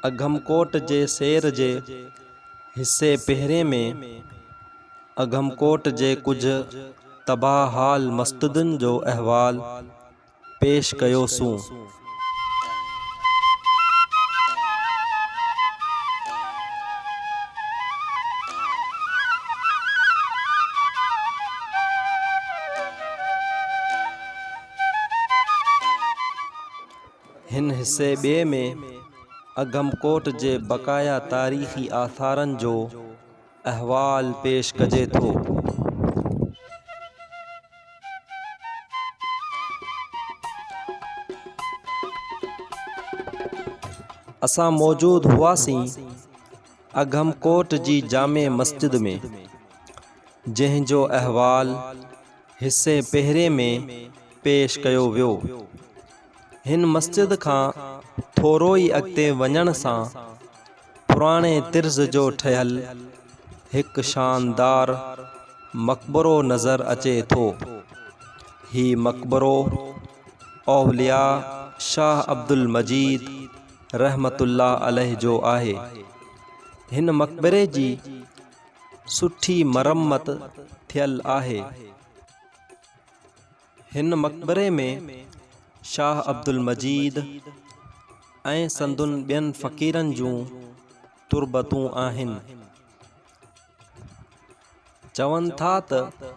اگهم ڪوٽ جي سير جي حصي پهرين ۾ اگهم ڪوٽ جي ڪجهه تباهه حال مسجدن جو احوال پيش ڪيوسون. هن حصي ٻئي ۾ اگهم ڪوٽ جي بقايا تاريخي آثارن جو احوال پيش ڪجي ٿو. اسان موجود هئاسين اگهم ڪوٽ جي جامع مسجد ۾، جنهن جو احوال حصي پهرين ۾ پيش ڪيو ويو. هن مسجد کان ٿورو ئي اڳتي وڃڻ سان پراڻي طرز جو ٺهيل هڪ شاندار مقبرو نظر اچي ٿو. هي مقبرو اولياء شاهه عبدالمجيد رحمة الله عليه جو آهي. هن مقبري جي سٺي مرمت ٿيل آهي. هن مقبري ۾ شاهه عبدالمجيد ۽ سندن ٻين فقيرن جون تربتون آهن. چون ٿا ته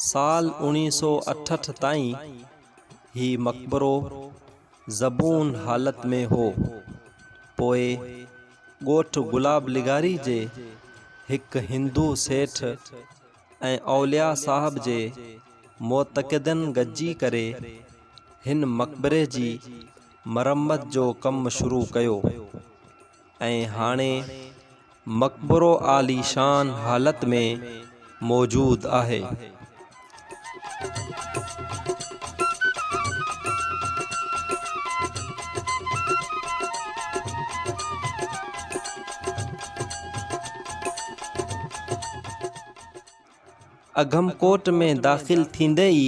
سال اوڻيهه سو اٺهٺ تائين هي مقبرو زبون حالت ۾ هو. پوء ڳوٺ گلاب لغاري جي هڪ هندو سيٺ ۽ اولياء صاحب جي معتقدن گڏجي ڪري هن مقبري جي مرمت جو ڪم شروع ڪيو ۽ هاڻي مقبرو عاليشان حالت ۾ موجود آهي. اگهم ڪوٽ ۾ داخل ٿيندي ئي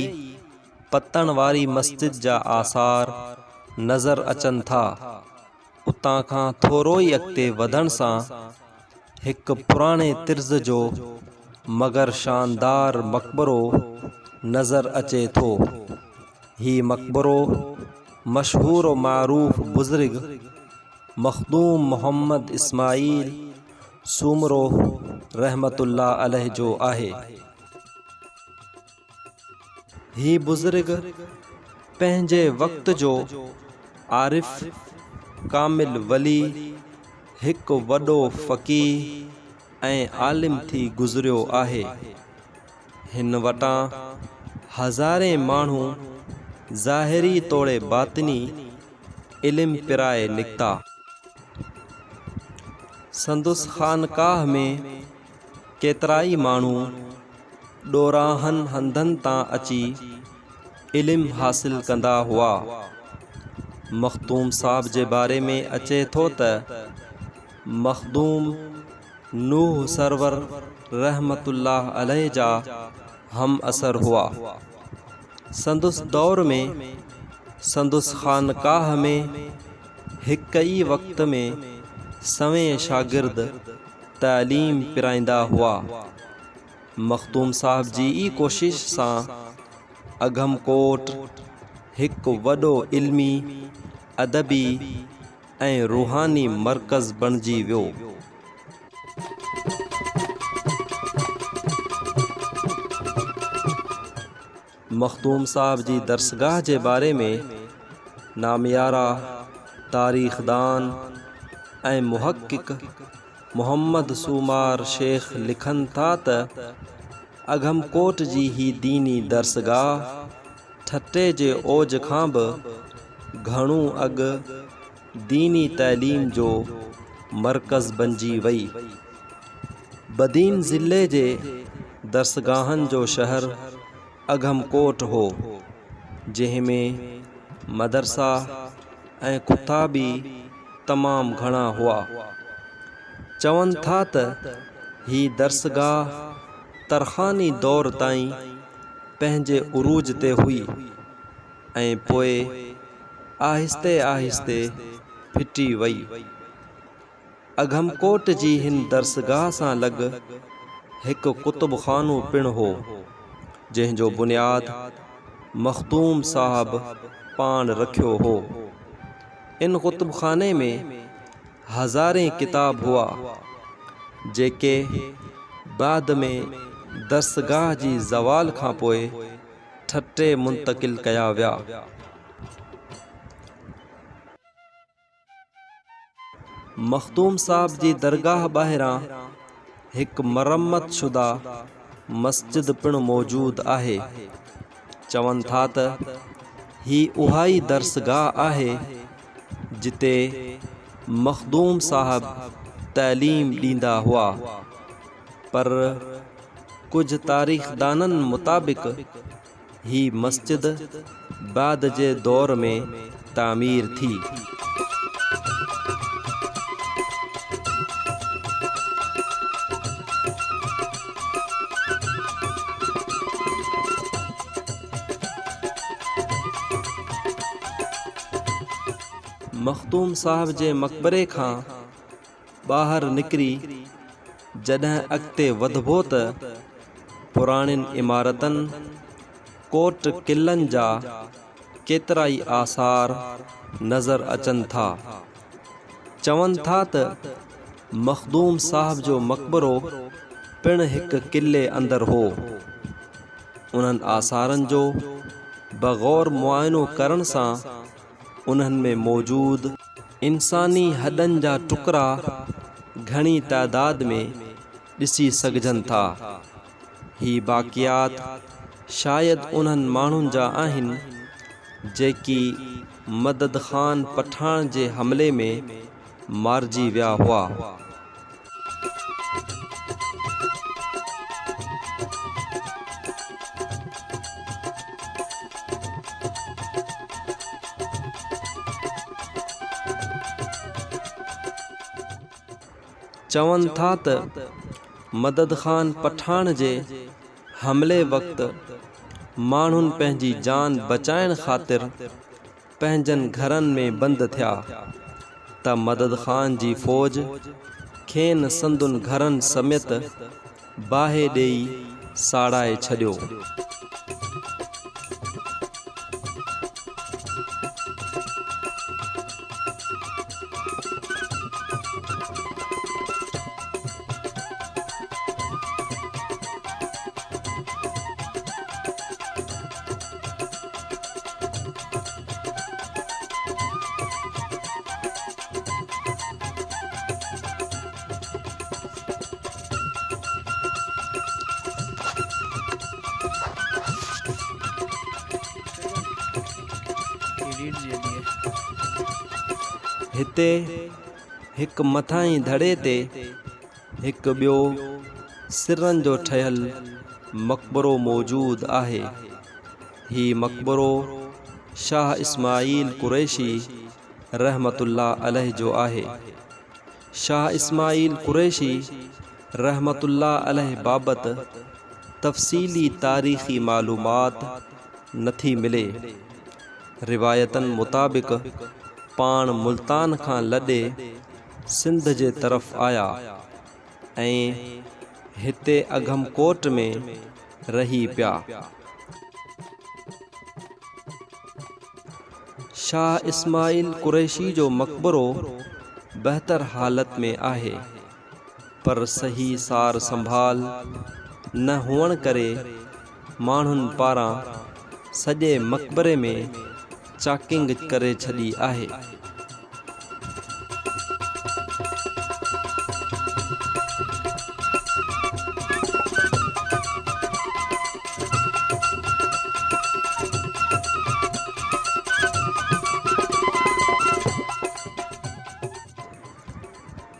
پتڻ واري مسجد جا آثار نظر اچن ٿا. اتان کان ٿورو ئي اڳتي وڌڻ سان هڪ پراڻي طرز جو مگر شاندار مقبرو نظر اچي ٿو. هي مقبرو مشهور و معروف بزرگ مخدوم محمد اسماعيل سومرو رحمة الله عليه جو آهي. هي بزرگ پنهنجي وقت جو عارف، ڪامل ولي، هڪ وڏو فقيه ۽ عالم ٿي گذريو آهي. هن وٽان هزارين ماڻهو ظاهري توڙي باطني علم پرائي نڪتا. سندس خانقاهه ۾ ڪيترائي ماڻهو ڏورانهن هنڌن تان اچي علم حاصل ڪندا هئا. مخدوم صاحب جي باري ۾ اچي ٿو ته مخدوم نوح سرور رحمة الله عليه جا همعصر هئا. سندس دور ۾ سندس خانقاهه ۾ هڪ ئي وقت ۾ سوين شاگرد تعليم پرائيندا هئا. مخدوم صاحب جي ئي ڪوشش سان اگهم ڪوٽ هڪ وڏو علمي، ادبي ۽ روحاني مرڪز بڻجي ويو. مخدوم صاحب جي درسگاهه جي باري ۾ ناميارا تاريخدان ۽ محقق محمد سومار شيخ لکن ٿا ته، اگهم ڪوٽ جي هي ديني درسگاهه ٺٽي جي اوج کان به گهڻو اڳ ديني تعليم جو مرڪز بنجي وئي. بدين ضلعي جي درسگاهن جو شهر اگهم ڪوٽ هو، جنهن ۾ مدرسا ۽ کٿابي تمام گهڻا هئا. چون ٿا ته هي درسگاهه ترخاني دور تائين پنهنجي عروج تي هئي ۽ پوء آهستي آهستي ڦٽي وئي. اگهم ڪوٽ جي هن درسگاهه سان لڳ هڪ ڪتب خانو پڻ هو، جنهن جو بنياد مخدوم صاحب پاڻ رکيو هو. ان ڪتب خاني ۾ هزارين ڪتاب هئا، جيڪي بعد ۾ درسگاهه جي زوال کانپوء ٺٽي منتقل ڪيا ويا. مخدوم صاحب جي درگاهه ٻاهران هڪ مرمت شده مسجد پڻ موجود آهي. چون ٿا ته هي اها ئي درسگاهه آهي جتي مخدوم صاحب تعليم ڏيندا هئا، پر ڪجهه تاريخدانن مطابق هي مسجد بعد جي دور ۾ تعمير ٿي. مخدوم صاحب جي مقبري کان ٻاهر نڪري جڏهن اڳتي وڌبو ته پراڻين عمارتن، ڪوٽ قلعن جا ڪيترائي آثار نظر اچن ٿا. چون ٿا ته مخدوم صاحب جو مقبرو پڻ هڪ قلعي اندر هو. انهن آثارن جو بغور معائنو ڪرڻ سان انهن ۾ موجود انساني هڏن جا ٽڪرا گهڻي تعداد ۾ ڏسي سگهجن ٿا. هي باقيات شايد انهن ماڻهن جا آهن، جيڪي مدد خان پٺاڻ جي حملي ۾ مارجي ويا هئا. چون ٿا ته مدد خان پٺاڻ جي حملي وقت ماڻهن پنهنجي جان بچائڻ خاطر پنهنجن گهرن ۾ بند ٿيا ته مدد خان جي فوج کين سندن گهرن سميت باهه ڏيئي ساڙائي ڇڏيو. هتي هڪ مٿاهين دڙي تي هڪ ٻيو سرن جو ٺهيل مقبرو موجود آهي. هي مقبرو شاهه اسماعيل قريشي رحمة الله عليه جو آهي. شاهه اسماعيل قريشي رحمة الله عليه بابت تفصيلي تاريخي معلومات نٿي ملي. روايتن مطابق پاڻ ملتان کان لڏي سنڌ جي طرف آيا ۽ هتي اگهم ڪوٽ ۾ رهي پيا. شاهه اسماعيل قريشي جو مقبرو بهتر حالت ۾ آهي، پر صحيح سار سنڀال نه هئڻ ڪري ماڻهن پاران سڄي مقبري ۾ چاڪنگ ڪري ڇڏي آهي.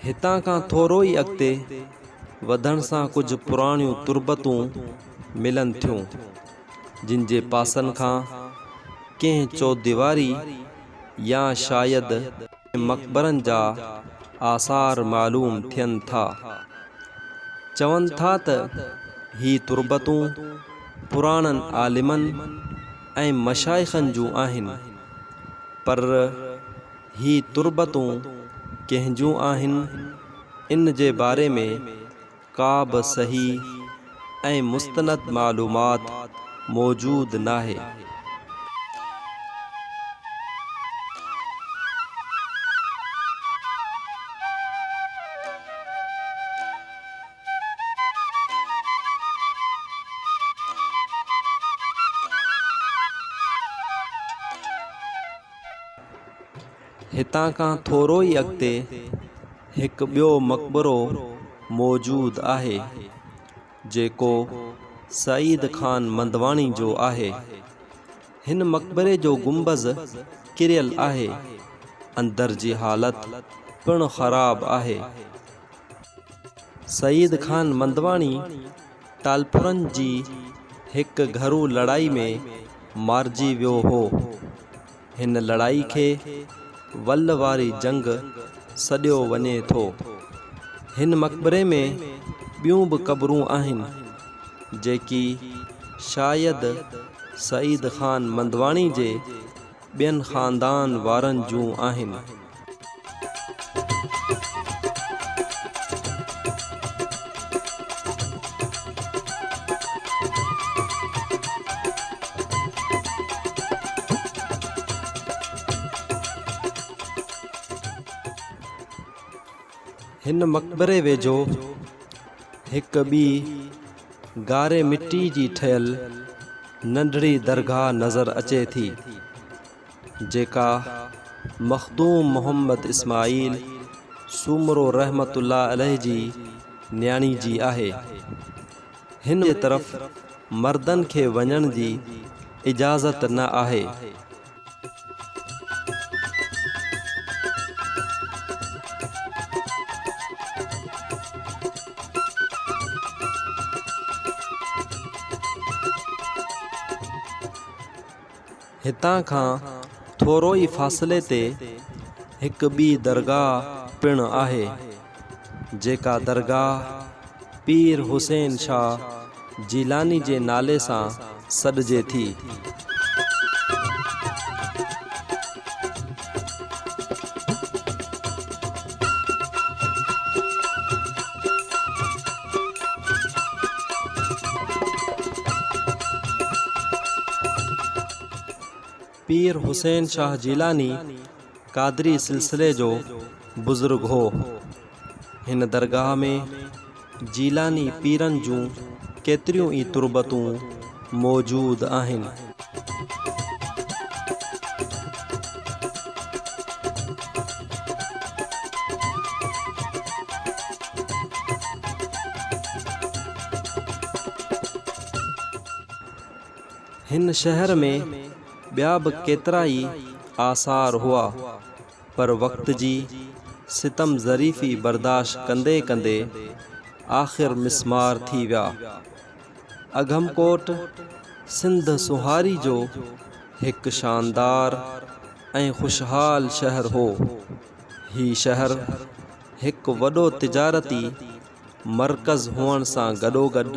هتان کان ٿورو ئي اڳتي وڌڻ سان ڪجهه پراڻيون تربتون ملن ٿيون، جن جي پاسن کان ڪنهن چوديواري يا شايد مقبرن جا آثار معلوم ٿين ٿا. چون ٿا ته هي تربتون پراڻن عالمن ۽ مشائخن جون آهن، پر هي تربتون ڪنهن جون آهن؟ ان جي باري ۾ ڪا به صحيح ۽ مستند معلومات موجود ناهي. هتان کان ٿورو ئي اڳتي هڪ ٻيو مقبرو موجود آهي، جيڪو سعيد خان مندواڻي جو آهي. هن مقبري جو گنبذ ڪريل آهي. اندر جي حالت پڻ خراب آهي. سعيد خان مندواڻي ٽالپرن جي هڪ گهرو لڙائي ۾ مارجي ويو هو. هن لڙائي کي ول واري جنگ سڏيو وڃي ٿو. هن مقبري ۾ ٻيون به قبرون آهن، جيڪي شايد سعيد خان مندواڻي جي ٻين خاندان وارن جون آهن. هن مقبري ويجهو هڪ ٻي گاري مٽي جي ٺهيل ننڍڙي درگاهه نظر اچي ٿي، جيڪا مخدوم محمد اسماعيل سومرو رحمة الله عليه جي نياڻي جي آهي. هن جي طرف مردن کي وڃڻ جي اجازت نه آهي. هتان کان ٿورو ئي فاصلي تي هڪ ٻي درگاهه پڻ آهي، جيڪا درگاهه پير حسين شاهه جيلاني جي نالي سان سڏجي ٿي. پير حسين شاهه جيلاني قادري سلسلي جو بزرگ هو. هن درگاهه ۾ جيلاني پيرن جون ڪيتريون ئي تربتون موجود آهن. هن شهر ۾ ٻيا به ڪيترائي آثار هئا، پر وقت جي ستم ظريفي برداشت ڪندي ڪندي آخر مسمار ٿي ويا. اگهم ڪوٽ سنڌ سونهاري جو هڪ شاندار ۽ خوشحال شهر هو. هي شهر هڪ وڏو تجارتي مرڪز هئڻ سان گڏوگڏ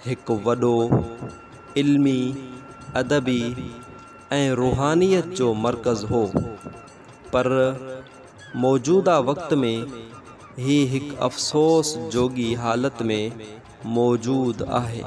هڪ وڏو علمي، ادبي ۽ روحانيت جو مرڪز هو، پر موجوده وقت ۾ هي هڪ افسوس جوڳي حالت ۾ موجود آهي.